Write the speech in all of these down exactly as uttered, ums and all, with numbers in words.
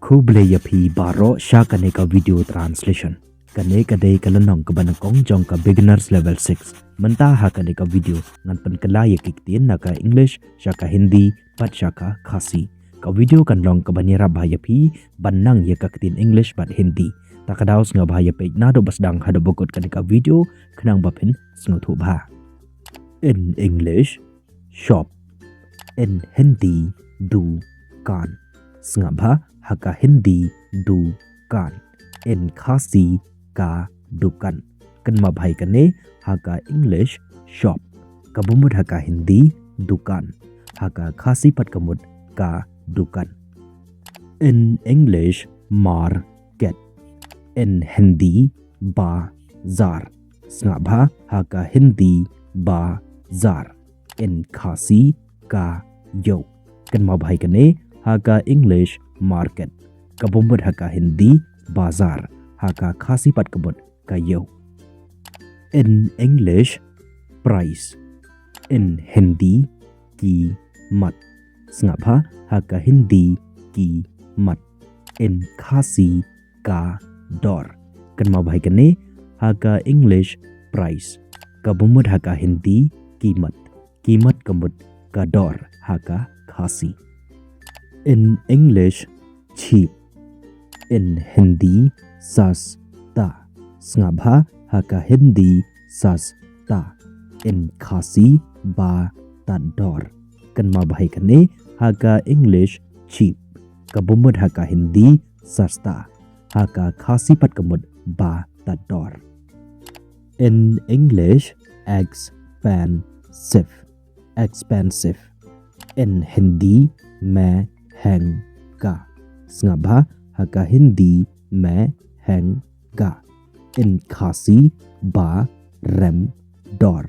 Khublei ïa phi baroh sha kane ka video translation. Kane ka dei ka lynnong kaba nyngkong jong ka beginners level six. Mynta ha kane ka video ngan pynkylla ïa ki ktien na ka English sha ka Hindi bad sha ka Khasi. Ka video kan long kaba ïarap bha ïa phi ban nang ïa ka ktien English bad Hindi. Ta ka daw sngewbha ïa peit naduh ba sdang haduh ba kut kane ka video khnang ba phin sngewthuh bha. In English, shop. In Hindi, dukan. Sngap bha, ha ka Hindi, dukan. In Khasi, ka dukan. Kynmaw bha ïa kane, ha ka English, shop. Kaba mut ha ka Hindi, dukan. Ha ka Khasi pat ka mut ka dukan. In English, market. In Hindi, bazar. Sngap bha, ha ka Hindi, bazar. In Khasi, ka ïew. Kynmaw bha ïa kane, ha ka English, market. Kaba mut ha ka Hindi, bazar. Ha ka Khasi pat ka mut ka ïew. In English, price. In Hindi, कीमत. Sngap bha, ha ka Hindi, कीमत. In Khasi, ka dor. Kynmaw bha ïa kane, ha ka English, price. Kaba mut ha ka Hindi, कीमत. कीमत ka mut ka dor, ha ka Khasi. In English, cheap. In Hindi, सस्ता. Sngap bha, ha ka Hindi, सस्ता. In Khasi, ba tad dor. Kynmaw bha ïa kane, ha ka English, cheap. Kaba mut ha ka Hindi, सस्ता. Ha ka Khasi pat ka mut ba tad dor. In English, expensive. Expensive. In Hindi, महंगा. Sngap bha, ha ka Hindi, महंगा. In Khasi, ba rem dor.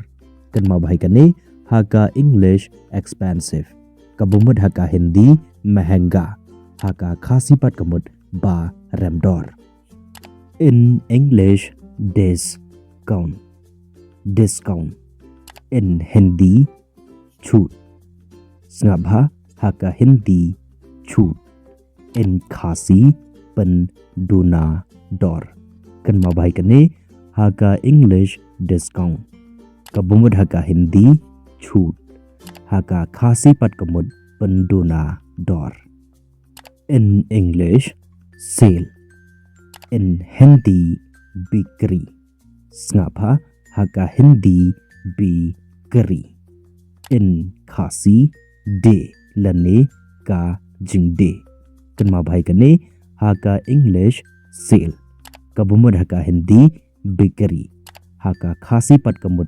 Kynmaw bha ïa kane, ha ka English, expensive. Kaba mut ha ka Hindi, महंगा. Ha ka Khasi pat ka mut ba rem dor. In English, discount. Discount. In Hindi, छूट. Sngap bha, ha ka Hindi, छूट. In Khasi, pynduna dor. Kynmaw bha ïa kane, ha ka English, discount. Kaba mut ha ka Hindi, छूट. Ha ka Khasi pat ka mut pynduna dor. In English, sale. In Hindi, बिक्री. Sngap bha, ha ka Hindi, बिक्री. In Khasi, die lane ka jingdie. Kynmaw bha ïa kane, ha ka English, sale. Kaba mut ha ka Hindi, बिक्री. Ha ka Khasi pat ka mut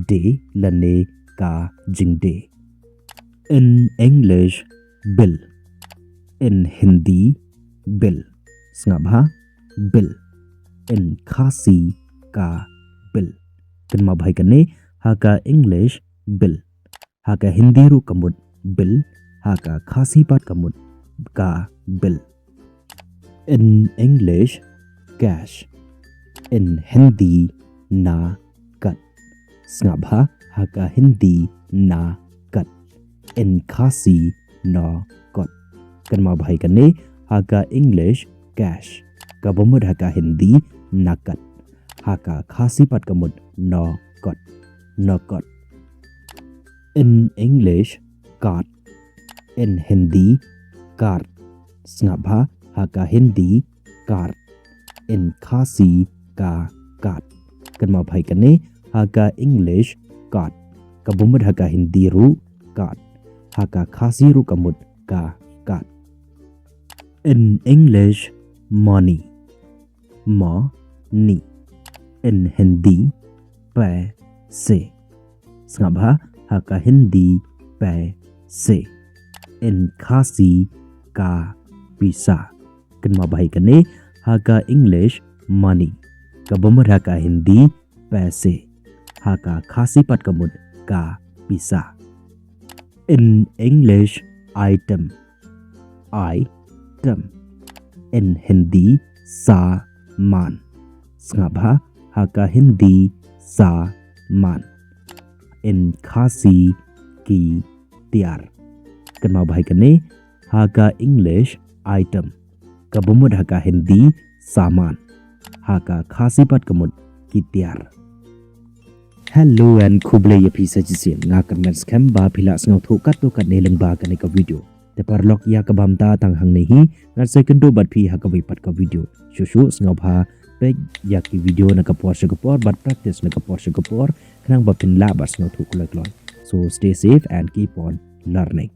die lane ka jingdie. In English, bill. In Hindi, bill. Sngap bha, bill. In Khasi, ka bill. Kynmaw bha ïa kane, ha ka English, bill. Ha ka Hindi ruh ka mut bill, ha ka Khasi pat ka mut ka bill. In English, cash. In Hindi, नकद. Sngap bha, ha ka Hindi, नकद. In Khasi, नकद. Kynmaw bha ïa kane, ha ka English, cash. Kaba mut ha ka Hindi, नकद. Ha ka Khasi pat ka mut नकद. नकद. In English, card. In Hindi, card. Sngap bha, ha ka Hindi, card. In Khasi, ka card. Kynmaw bha ïa kane, ha ka English, card. Kaba mut ha ka Hindi ruh, card. Ha ka Khasi ruh ka mut ka card. In English, money. Money. In Hindi, पैसे. Sngap bha, ha ka Hindi, पैसे. In Khasi, ka pisa. Kynmaw bha ïa kane, ha ka English, money. Kaba mut ha ka Hindi, पैसे. Ha ka Khasi pat ka mut ka pisa. In English, item. Item. In Hindi, सामान. Sngap bha, ha ka Hindi, सामान. In Khasi, की तैयार. Kynmaw bha ïa kane, ha ka English, item. Kaba mut ha ka Hindi saman. Ha ka Khasi pat ka mut ki tiar. Hello and khublei ïa phi sa shisien. Nga kyrmen skhem ba phi la sngewthuh katto katne lyngba kane ka video. Te paralok, ïa kaba mynta tang hangne hi ngan sa ïakynduh bad phi ha kawei pat ka video. Shuh shuh sngewbha peit ïa ki video na ka por sha ka por bad practice na ka por sha ka por khnang ba phin lah ban sngewthuh kloi kloi. So stay safe and keep on learning.